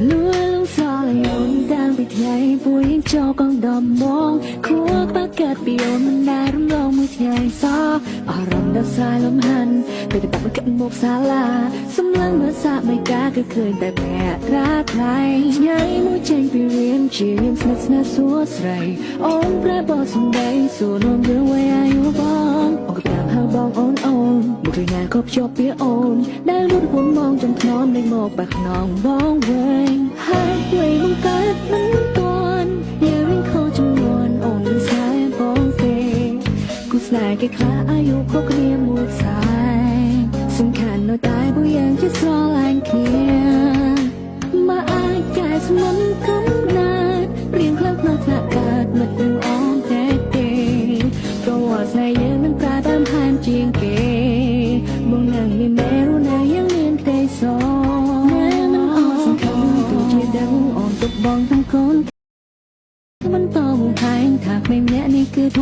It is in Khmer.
លួលងសល់អូនតាំងពីថ្ងៃពួកយើងចូលកងដំបងខួរក្បាលកាត់ពីអូនមិនដែលរំលងមួយថ្ងៃសោះអារម្មណ៍ដល់ស្រាយលំហាន់ពេលតែបាក់មកមុខសាលាសម្លឹងមើលសាកមិនកាគឺឃើញតែប្រាក់ត្រាថ្លៃថ្ងៃមួយចេញពីរៀនជារៀនស្និទ្ធស្នាលសួស្រីអូនប្រែបសំដីសួរនាំរឿងវ័យអាយុបងអូនក៏តាមហៅបងអូនអូនមកឃើញណាក៏ភ្ជាប់ពីអូនដែលរត់វងមងចំថ្នមនៃមកបាក់ខ្នងបងវិញហើយវ័យបង្កើតមិនតាន់យើងរៀងខុសចំនួនអូនមិនស្នេហ៍បងទេគូស្នេហ៍គេខ្លះអាយុខុសគ្នាមួយខ្សែសំខាន់នៅតែពួកយើងជាស្រឡាញ់គ្នាមកអាចកែស្មុនកំណាត់រៀងខ្លាំងក្នុងថ្នាក់កើតមិននឹងអងតែទេព្រោះស្នេហ៍យើងនឹងប្រើតាមហាមជាងគេមកនឹងមានមេរុណាយើងមានក្តីសណែមិនអត់សង្ឃឹមទោះជាដឹងអូនទុកបងទាំងកូនបន្តបង្ហាញថាក្មេងម្នាក់នេះគឺធំ